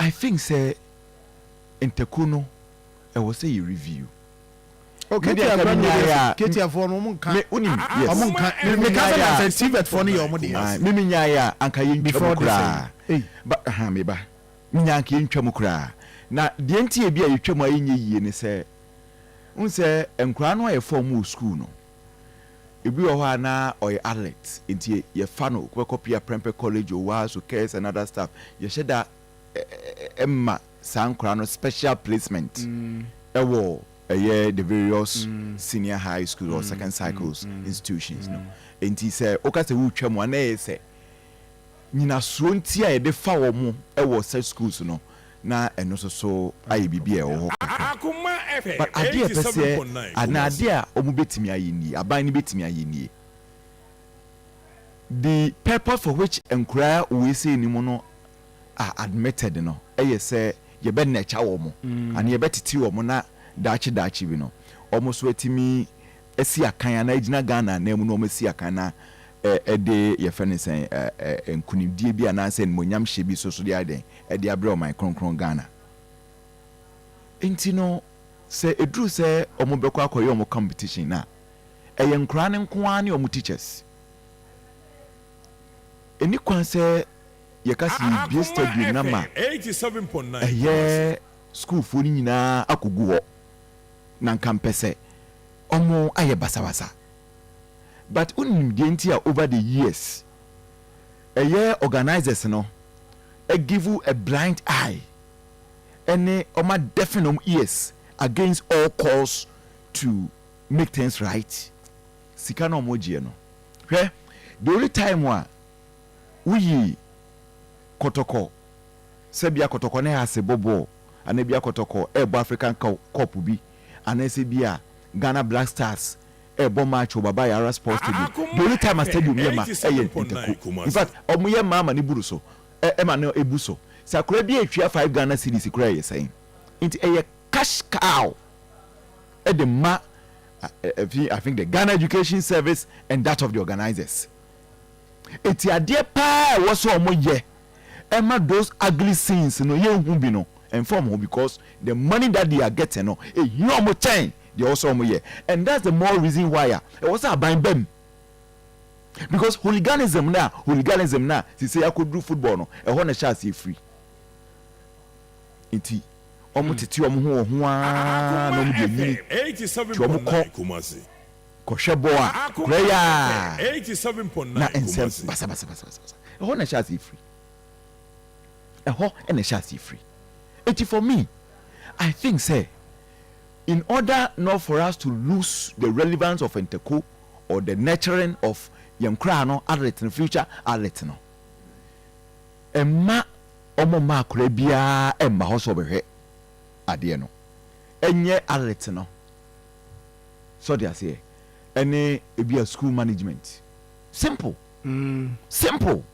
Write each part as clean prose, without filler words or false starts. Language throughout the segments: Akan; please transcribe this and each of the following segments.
I think sɛ Ntako no, ɛwɔ sɛ yɛ review. Oh, Me deɛ Ketia nka kura menyaeɛ no a Ketiafoɔ no ɔmo nka. Me wonim, yes. Ɔmo nka. Me Me ka sɛ menyaeɛ na a sɛ TVET foɔ no yɛ ɔmo deɛ. Aye, me menyaeɛ a anka yɛntwa mu Before this koraa. ɛyi. Ba aha me ba. Menya anka yɛntwa mu koraa. Na deɛ nti a ebi a yɛtwa mu a ɛnyɛ yie ne sɛ, wohu sɛ nkwadaa no a yɛfa wɔn wɔ sukuu no, ebi wɔ hɔ a na ɔyɛ athlete, nti yɛfa no kɔbɛkɔ Pia Prempeh College, Owasso, Kers and other stuff. Yɛhyɛ da ma saa nkwadaa no special placement ɛwɔ ɛyɛ the various senior high school or second cycles institutions no. Nti sɛ woka sɛ wotwa mu a, na ɛyɛ sɛ nyinasoɔ nti a yɛde fa wɔn wɔ such schools no, na ɛno nso so ayɛ biribi a ɛwɔ hɔ kakra. But adeɛ a ɛpɛ sɛ anaa adeɛ a wɔn bɛtumi ayɛ nie, aban no bɛtumi ayɛ nie: the purpose for which nkoraa wei sei ni mu no are admitted no, ɛyɛ sɛ yɛbɛ nurture wɔn anaa yɛbɛtete wɔn na daakye daakye bi no, wɔn nso atumi asi akan anaa gyina Ghana anan mu na wɔn asi akan na ɛde yɛfrɛ no sɛn, ɛ ɛ nkunimdie bi anaasɛ animonyam hyɛ bi so de ayɛ dɛn, ɛde abrɛ ɔman kronkron Ghana. Nti no, sɛ eduru sɛ wɔn bɛkɔ akɔyɛ wɔn competition na ɛyɛ nkoraa no nko ara ne wɔn teachers, ɛni kwan sɛ yɛka sɛ yɛbie stadium na ma ɛyɛ sukuufoɔ no nyinaa akɔgu hɔ na nka mpɛ sɛ ɔmo ayɛ basabasa. But wonim deɛ nti a over the years ɛyɛ organisers no give a blind eye ɛne ɔma deafen ɔmo ears against all calls to make things right? Sika na ɔmo gyeɛ no, hwɛ, the only time a woyi Kɔtɔkɔ sɛ bia Kɔtɔkɔ ne ase bɔ bɔɔl anaa bia Kɔtɔkɔ ɛɛbɔ African Cup bi anaasɛ bia Ghana Black Stars ɛɛbɔ match wɔ Baba Yara Sports Stadium, the only time a stadium yɛ ma ɛyɛ Ntako. In fact, ɔmo yɛ ma ama ne buru so, ɛma no ebu so sɛ akora bi etwia 5 Ghana cedis kora, ɛyɛ sɛn? Nti ɛyɛ cash cow ɛde ma I think the Ghana Education Service and that of the organisers. Eti adeɛ paa ɛwɔ sɛ ɔmo yɛ ɛma those ugly scenes no yɛn hu bi no, ɛnfa ɔmo ho, because the money that they are getting no ehia ɔmo kyɛn deɛ ɛwɔ sɛ ɔmo yɛ. And that's the more reason why a ɛwɔ sɛ aban bɛm, because hooliganism na sise akɔduru football no, ɛhɔ na ɛhyɛ aseɛ firi. Nti ɔmo tete ɔmo ho wɔ ho aa na ɔmo de enyini nti ɔmo kɔ kɔhwɛ bɔ a kura yaa na nsɛm basabasabasabasa. Ɛhɔ na ɛhyɛ aseɛ firi, ɛhɔ ɛna ɛhyɛ aseɛ firi. Eti for me, I think say in order not for us to lose the relevance of Ntako or the nurturing of yɛn koraa no athlete no, future athlete no, ɛma ɔmo mma akora biara ɛmma hɔ sɛ ɔbɛhwɛ adeɛ no, ɛnyɛ athlete no sɔde aseɛ, ɛne ebi a school management. Simple, simple.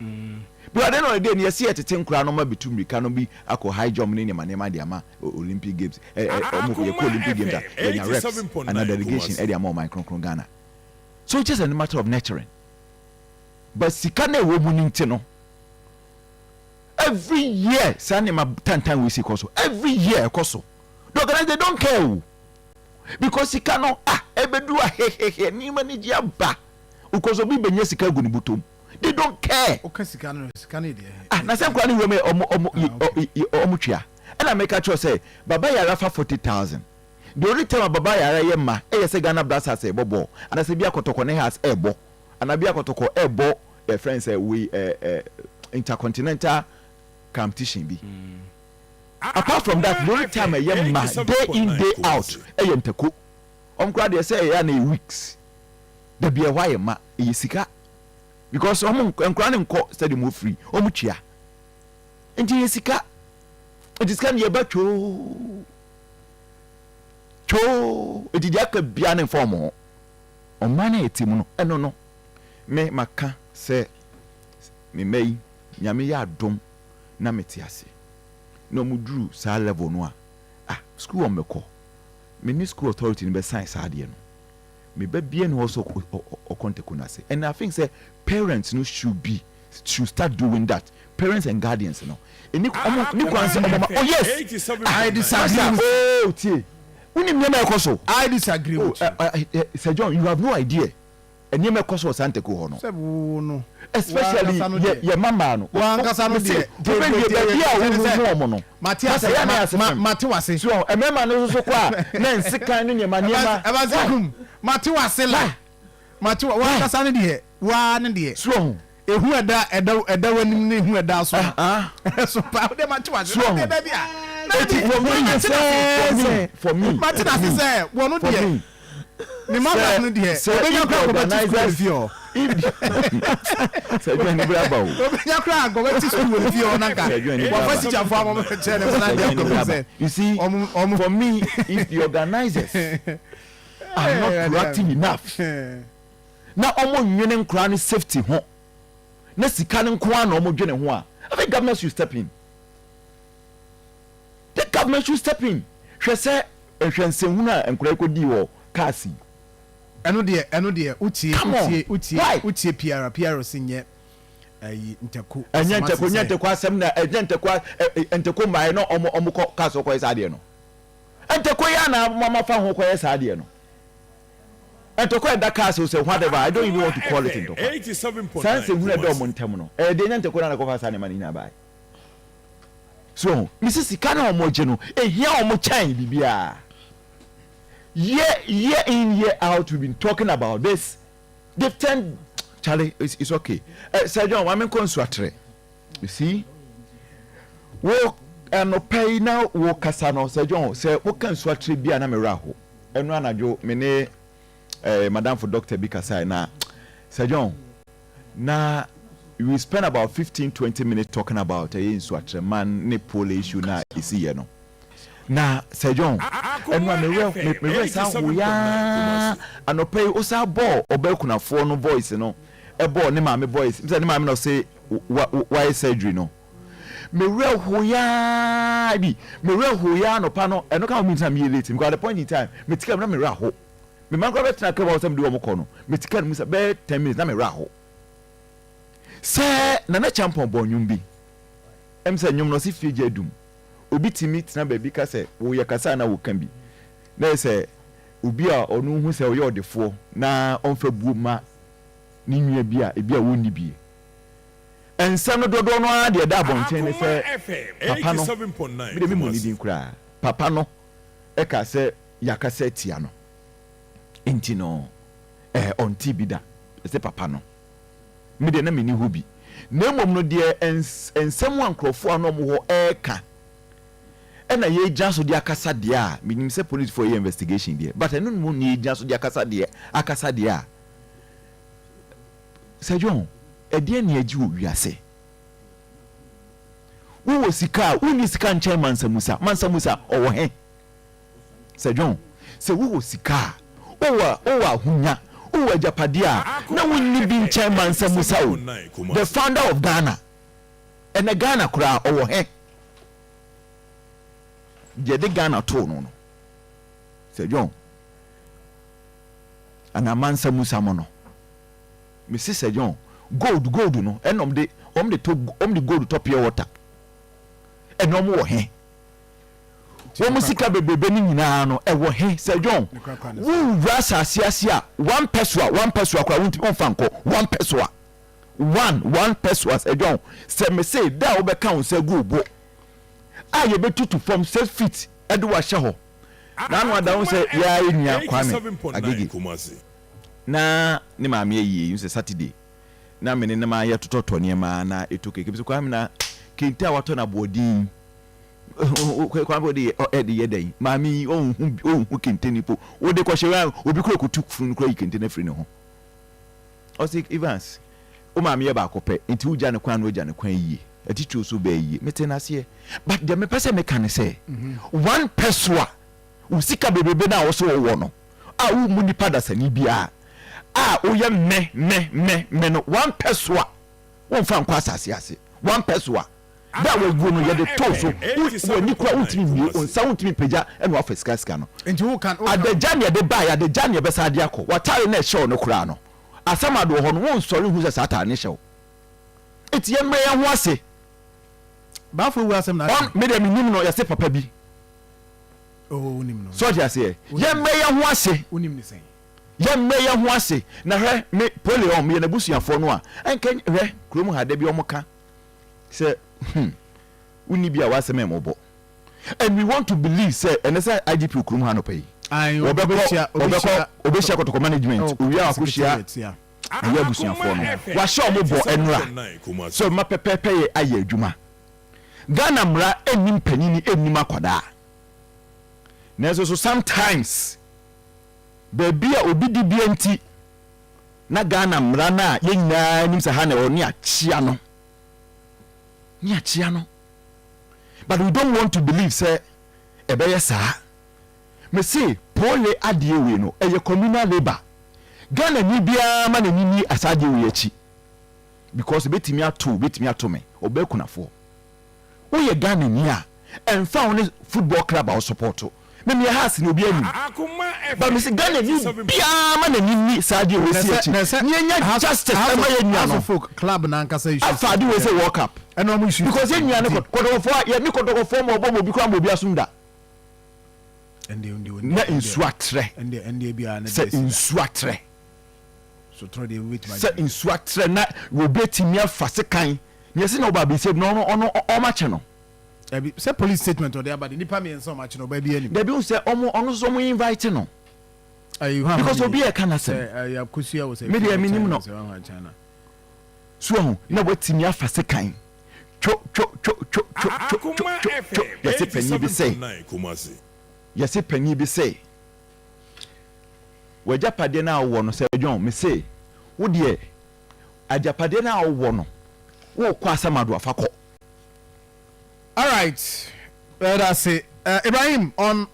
Because at the end of the day, ni yɛsi yɛtete nkora no ma bitu mirika no bi akɔ high jump ne nneɛma nneɛma de ama Olympic Games. ɛ ɛ ɔmo yɛkɔ Olympic Games a, yɛnya reps ana delegation ɛde ama ɔman kronkron Ghana. So it's just a matter of nurturing. But sika na ɛwɔ mu ne nti no, every year saa nneɛma tantan wei si kɔ so. Every year ɛkɔ so. The organizer, they don't care o, because sika no ah ɛbɛduru ahehehe, nneɛma no gye aba because obi bɛnya sika gu ne bɔtɔm. They don't care. Woka sika no, sika no deɛ. Ah, na sɛ nkora ne wura mu yɛ ɔmo tua. Ɛna meka kyerɛ sɛ Baba Yara fa 40,000. The only time a Baba Yara yɛ ma ɛyɛ sɛ Ghana Black Stars ɛbɔ bɔɔl anaasɛ bi akɔtɔkɔ ne Hearts ɛbɔ anaa bi akɔtɔkɔ ɛbɔ ɛfrɛn sɛ wei ɛ ɛ intercontinental competition bi. Apart from that, the only time ɛyɛ ma day in, day out ɛyɛ Ntako. Ɔmo koraa deɛ, sɛ ɛyɛ ana yɛ weeks dabi, ɛhɔ ayɛ ma ɛyɛ sika, because ɔmo nkora ne nkɔ stadium hɔ free, ɔmo tua. Nti yɛ sika, nti sika no yɛba twoo twoo. Nti deɛ aka bia ne nfa ɔmo ho. Ɔman no a yɛte mu no, ɛno no me maka sɛ me mma yi, Nyame yɛ adom na mete ase na ɔmo duru saa level no a, ah, school ɔmo bɛkɔ, me ne school authority no bɛ sign saa adeɛ no. Me ba bia ne hɔ sɛ ɔkɔ Ntako no ase. And I think sɛ parents no should be should start doing that. Parents and guardians no, ɛni ɔmo ni kwan sɛ ɔmo ma, oh yes. I disagree Masa with oh, tie, wonim nneɛma a ɛkɔ so. I disagree Oh, with you. Sir John, you have no idea nneɛma ɛkɔ so wɔ saa ntɛko hɔ no. Sɛ wo no. Especially Wankasa no yɛ deɛ. yɛ mama no. Wankasa no deɛ. Wobɛwie baabi a wohuhu ɔmo no. Mate ase. Masa yɛ na yɛ ase fam. Mate wase. So mmarima no nso so kɔ a, na nsekan ne nneɛma nneɛma. Ɛba Why? kum. Mate wase la. Mate wa wankasa no deɛ. Waa ne deɛ. So ɔho. Ehu ɛda ɛda ɛda w'anim ne ehu ɛda so. Ah. So pa o de mate wase. So ɔho. Baabi a. Eti for me, for me, for me, Mate na se sɛ wɔn for deɛ. me. Ne mama no deɛ. Sɛ Obenya if kora the nkɔbɛti sukuu wɔ organisers fie hɔ. If sɛ adwuma ni bere aba o. Obenya kora nkɔbɛti sukuu wɔ fie hɔ nanka. Sɛ adwuma ni bere Wɔfa aba. tikyafoɔ ama ɔmo kyerɛ ne mo na Sɛ deɛ adwuma ni bere akɔbi aba. sɛ. You see, Ɔmo ɔmo. for me, if the organisers are not proactive enough na ɔmo nwene nkora no safety ho na sika no nko ara na ɔmo dwene ho a, I think government should step in. The government should step in. Hwɛ sɛ nhwɛ nsɛnhunu a nkora yi kɔdii wɔ cars yi. Ɛno deɛ wotie Come on. wotie wotie. Why? Wotie PR PRC nyɛ ɛyi ntɛko. Ɛnyɛ asɛm ntɛko ase nyɛ sɛ- ntɛko asɛm na ɛnyɛ ntɛko ntɛko mmaeɛ na ɔmo kɔ cars kɔyɛ saa adeɛ no. Ntɛko yi ana mama fa ho kɔyɛ saa adeɛ no. Ntɛko ɛda cars o sɛ whatever, I don't even want to call it ntɔkwa. Saa nsɛnhunu ɛda ɔmo ntɛm no, ɛyɛ deɛ ɛnyɛ ntɛko na kɔfa saa nneɛma no nyinaa baeɛ. So misi sika na ɔmo gye no ehia ɔmo kyɛn biribiara. Year year in, year out, we been talking about this. They've turned, Charlie, it's okay. Sir John, maame nkɔ nsu atrɛ. You see, wo ɛnopɛ yi na wo kasa no, Sir John, sɛ woka nsu atrɛ bi a na mewura ho. Ɛno anadwo me ne madamfo doctor bi kasa na Sir John, na we spend about 15, 20 minutes talking about ɛyɛ nsu atrɛ man ne pole issue na esi yɛ no. Na Sir John, ɛno a mewura saa hoyaa anɔpɛ yi wosa bɔɔ ɔbaa kunafoɔ no voice no, ɛbɔɔ ne maame voice sɛ ne maame na ɔsɛ wayɛ surgery no. Mewura hoyaa bi, mewura hoyaa anɔpa no. Ɛno ka ho mi ntina meyɛ late because at the point in time mete kaa mu na mewura ho. Mema nkora bɛtena kaa mu a wɔsɛ mede wɔn kɔ no, mete kaa no mu sɛ bɛyɛ 10 minutes na mewura ho sɛ Nana Champɔn bɔ nnwom bi. Ɛm sɛ nnwom no ɔsi fie gya adum. Obi tumi tena baabi ka sɛ wɔyɛ kasa na wɔka bi na yɛ sɛ obi a ɔno hu sɛ ɔyɛ ɔdefoɔ na ɔmfa buo ma ne nua bi a ebi a wɔnni bie. Nsɛm no dodoɔ no ara deɛ ɛda abɔnten ne sɛ papa no bi de mi mu ne din koraa, papa no ɛka sɛ yakasa tia no nti no ɔnte bi da. Ɛsɛ papa no mi deɛ na mi ni hɔ bi, na mmom no deɛ nsɛm a nkurɔfoɔ a na wɔn hɔ ɛɛka ɛna yɛgyina so de akasa deɛ a, menim sɛ policefoɔ yɛ investigation deɛ, but ɛno mu ne yɛgyina so de akasa deɛ a, Sir John, ɛdeɛ ne agye wɔ wiase? Wowɔ sika a wonni sika nkyɛn Mansa Musa. Mansa Musa ɔwɔ he? Sir John, sɛ wowɔ sika a, wowɔ ahonya, wowɔ agyapadeɛ a, na wonni bi nkyɛn Mansa Musa o, the founder of Ghana. Ɛnɛ Ghana koraa ɔwɔ he? Deɛ de Ghana too no, Sir John anaa Mansa Musa mo no, mesi Sir John, gold no ɛna ɔm de to, ɔm de gold tɔ pure water. Ɛna ɔmo wɔ he? Wɔn sika bebrebe no nyinaa no ɛwɔ he? Sir John, wowura asase ase a, 1 pesewa, 1 pesewa koraa wontumi ɔmfa nkɔ. 1 pesewa, one pesewa, Sir John, sɛ mese da a wobɛka wo nsa gu wo bo a yɛbɛtutu fam 6 feet ɛde wahyɛ hɔ n'ano ada ho sɛ yɛa yɛ nua Kwame Agege na ne maame ayie yi sɛ Saturday na mene ne maa yɛtotɔtɔ nneɛma na ɛtɔ keke bi sɛ Kwame na kente a watɔ no aboɔden, Kwame wode ɛde yɛ dɛn? Maame yi ɔnhu kente ni po wode kɔhyɛ obi kura kutu funu no kura yi kente no afiri ne ho. Ɔsɛ Evans, wo maame yɛ baako pɛ nti wogya ne kwan na wogya ne kwan yie, atitiriw so bɛɛ yie. Mete n'aseɛ, but deɛ mepɛ sɛ meka ne sɛ 1 pesewa, wo sika bebrebe no a wɔso wɔwɔ no a wommu nipa dasani biara a woyɛ mɛ mɛ mɛ mɛ no, 1 pesewa womfa nkɔ asase ase. 1 pesewa da a waguo no yɛde too so, w'ani kora wontumi mmie, wo nsa wontumi mpagya ɛna wafa sika sika no. Adagya ne yɛde baeɛ, adagya ne yɛbɛsa de akɔ. W'atare na ɛhyɛ wo no koraa no, asɛm ade wɔ hɔ no, wonsɔre hu sɛ saa atare ne hyɛ wo. Eti yɛmmrɛ yɛn ho ase. Baafo ewu asɛm na ɔn me deɛ menim no, yɛse papa bi. Oh, wonim no. So ɔte aseɛ? Yɛmmrɛ yɛn ho ase. Wonim ne sɛn? Yɛmmrɛ yɛn ho ase. Na hwɛ, me Pole ɔn, meyɛ n'abusuafoɔ no a, ɛnka hwɛ, kurom ha da bi wɔn ka sɛ, wonni bi a w'asɛm ɛmmɔbɔ. And we want to believe sɛ ɛnɛ sɛ IGP wɔ kurom ha anɔpa yi, wɔbɛkɔ, wɔbɛkɔ, ɔbɛhyia Kɔtɔkɔ management, owie a wakɔhyia ɛyɛ abusuafoɔ no. Wahyɛ wɔn bɔ ɛnora sɛ ɔbɛma pɛpɛɛpɛ yɛ ayɛ adwuma. Ghana mmara nnim panyini nnim akwadaa. Nanso so sometimes baabi a obi di bia nti na Ghana mmara no a yɛn nyinaa nim sɛ ha na ɛwɔ ne akyea no, ne akyea no. But we don't want to believe sɛ ɛbɛyɛ saa. Me se pole adeɛ wei no ɛyɛ communal labour. Ghana ni biara ma n'ani ni saa adeɛ wei akyi because ɛbɛtumi ato wo, ɛbɛtumi ato me, ɔbaa kunafoɔ. Woyɛ Ghana ni a ɛmfa ho ne football club a wo support. Me meyɛ Hearts ni obiara nim. But me se Ghana ni biara ma n'ani ni saa adeɛ wei si akyi na yɛnya justice ɛma yɛn nua no. Afa ade wei sɛ World Cup. Because yɛn nua no kɔtɔkɔfoɔ a yɛne kɔtɔkɔfoɔ ma ɔbɔ ma obi koraa ma obi asom da. Na nsuo atrɛ. Sɛ nsuo atrɛ. Sɛ nsuo atrɛ na wɔbɛtumi afa sekan. Nea ɛsi na ɔba abɛsi na ɔno ɔno ɔma kyɛ no. Dabi sɛ police statement ɔde aba de nipa mmiɛnsa ɔmo akye no ɔbaa bi anim. Dabi n sɛ ɔmo ɔno nso ɔmo invite no. Because obi ɛka n'asɛm. Me deɛ menim no. So ahu na watumi afa sekan two two two two two two two two two yɛse panyin bi sɛ yɛse panyin bi sɛ w'agyapadeɛ no a wowɔ no sɛ John mese wo deɛ agyapadeɛ no a wowɔ no wokɔ asamado afa kɔ. Alright, yɛda ase. Ibrahim on.